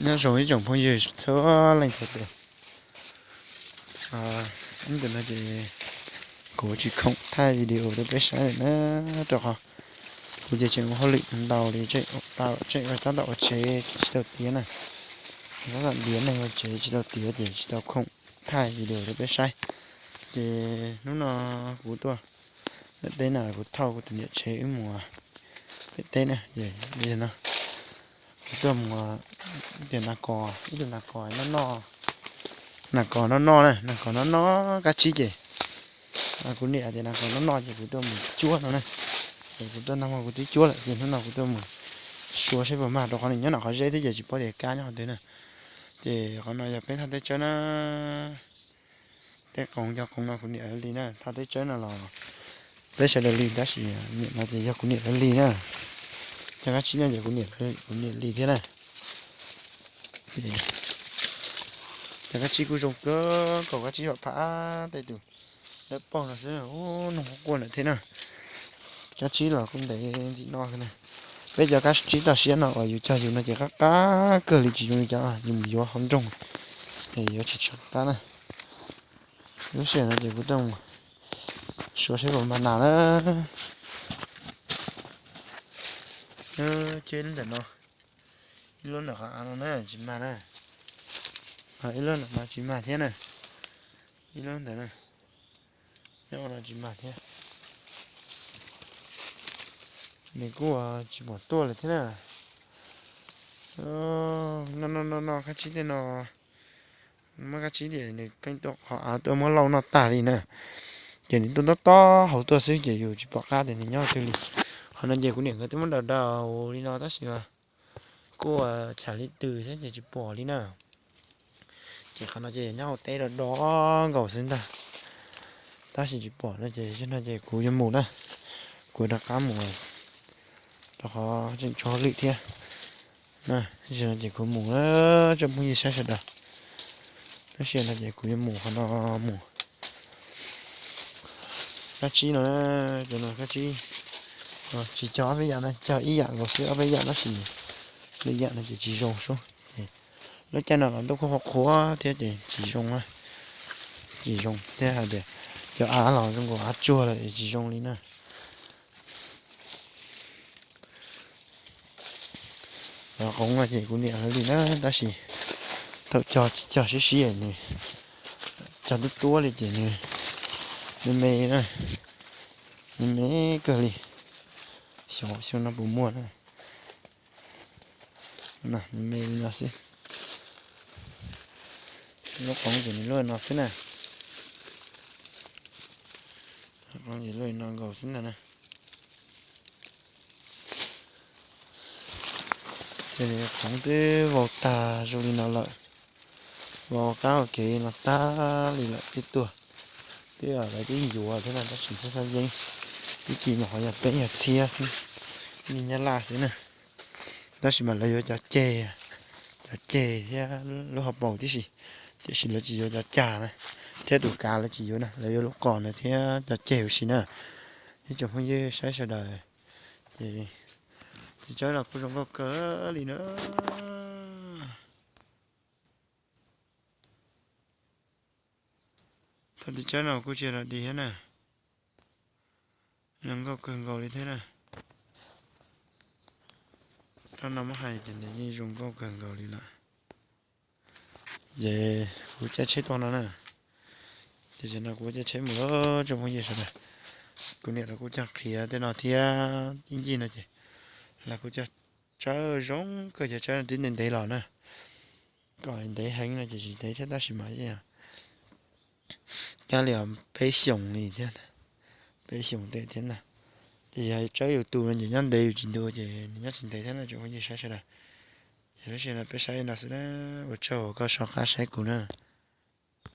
Nyob zoo ib tsoom phooj ywg txhua leej txhua tus. Ib ntawm no ces kuv tsis khoom thaij video rau peb saib lawm na, rau qhov kuv ces tseem ua hauj lwm ntau li, tseem ua tab tom ua tsev tsis tau tiav na. Tab tom ntiav neeg ua tsev tsis tau tiav ces tsis tau khoom thaij video rau peb saib. Ces hnub no kuv tuaj ntawm teb na, kuv thauj kuv tus niam tsev wb mus ntawm teb na, ces no kuv tuaj mus ib tug nas kos, ib tug nas kos noj noj, nas kos noj noj na, nas kos noj noj kab tsib ces kuv niam tias nas kos noj noj ces kuv tuaj mus cuab no na. Ces kuv tuaj nag hmo kuv twb cuab lawm ces hnub no kuv tuaj mus suav saib puas mag, rau qhov nws nyob nram qhov zeb thiab ces tsis paub tias kab nyob qhov twg na. Ces qhov no yog peb thaj teb tsawb na. Tej qoov cov qoov no kuv niam lawv li na, thaj teb tsawb no los peb sawv daws li, tab sis niam no ces yog kuv niam lawv li na. Cov kab tsib no ces kuv niam li thiab na. Cov kab tsib kuj zoo kawg nkaus, kab tsib vam phaj tej tus dawb paug no xwb, noog quaj quaj ntawm thiab na. Kab tsib los kuj ntev ntim no na. Peb cov kab tsib toj siab no uas yus cog yus no ces qab qab kawg li, tsis zoo li cov yus mus yuav hauv nroog es yuav tsis tshua qab na. Lub sij hawm no ces kuv tuaj mus suav saib puas mag nas na. Ces ntawm no, ib lub ntawm qhov av no na tsis mag na, ib lub ntawm no tsis mag thiab na, ib lub ntawm na, nyob no tsis mag thiab. Nws kuj tsis pom tuaj lawm thiab na. No no no no kab tsib tej no, muab kab tsib tias nws pheej tuaj qhov av tuaj muab lauj noj tag li na. Ces nws tuaj tob tob hauv tuaj xwb ces yus tsis pom qab tias nws nyob twg li. Qhov no ces kuv niam nkawd twb muab daus daus li no tab sis kuj tsham li twg thiab ces tsis pom li na. Ces qhov no ces nyob hauv teb do do nkaus xwb ntag, tab sis tsis pom no ces no ces kuv yuav mus na, kuv rov qab mus, rau qhov tseem tshuav hauj lwm thiab. Tam sim no ces kuv mus na, tsoom phooj ywg saib sawv daws. Lub sij hawm no ces kuv yuav mus qhov no mus. Kab tsib no, cov no kab tsib tsis cog ob peb yam na, cog ib yam nkaus xwb, ob peb yam tab sis lwm yam no ces tsis zoo sub. Lub caij no los ntuj kuj qhuav qhuav thiab ces tsis zoo, tsis zoo thiab hais tias cov av los zoo nkaus av tsuag lawm es tsis zoo li na. Cov qoov no ces kuv niam lawv li na, tab sis thaum cog tsis cog siab siab nws cog tuab tuab li ces nws me me na, me me kawg li. Xyov xyoo no puas muaj na. Me me li no xwb. Lub qoov ces nws luaj no xwb na. Qoov ces luaj no nkaus xwb ntag na. Ces nws qoov twb vau tag zoo li no lawm, vau qab ua kev no tag li lawm twb tuag, twb lawv twb yuav thiab na, tab sis txhob txhob yeeb, ib ce mas qhov yog peb yog txhiab xwb, li nyab laj xwb na. Tab sis mas lawv yuav cov ceg, cov ceg thiab lub hauv paus tib si, tiam sis lawv tsis yuav cov cag na, thiab tus kav lawv tsis yuav na, lawv yuav lub qos na thiab cov ceg huv si na. Ib tsoom phooj ywg saib sawv daws, ces teb chaws los kuj zoo nkauj kawg li na. Tau teb chaws no kuj tsis yog dig thiab na, zoo nkauj kawg nkaus li thiab na. Tau no muab hais ces nws yeej zoo nkauj kawg nkaus li lawm. Ces kuv caij tsheb tuaj no na, ces no kuv caij tsheb mus lawm tsoom phooj ywg sawv daws. Kuv niam lawv kuj cog qhiav tej no thiab, ib ncig no ces lawv kuj cog tsawb zoo kawg, cov tsawb no twb ntev ntev los na. Kom ntev heev no ces tsis ntev thiab tab sis mas cog li peb xyoos li thiab, peb xyoos tej thiab ntag. Ces yog tsawb yus tu no ces nyob ntev yus tsis ntu ces nws nyob tsis ntev thiab no tsoom phooj ywg saib sawv daws. Ces lub sij hawm no peb saib no xwb na, ua tsaug uas koj soj qab saib kuv na.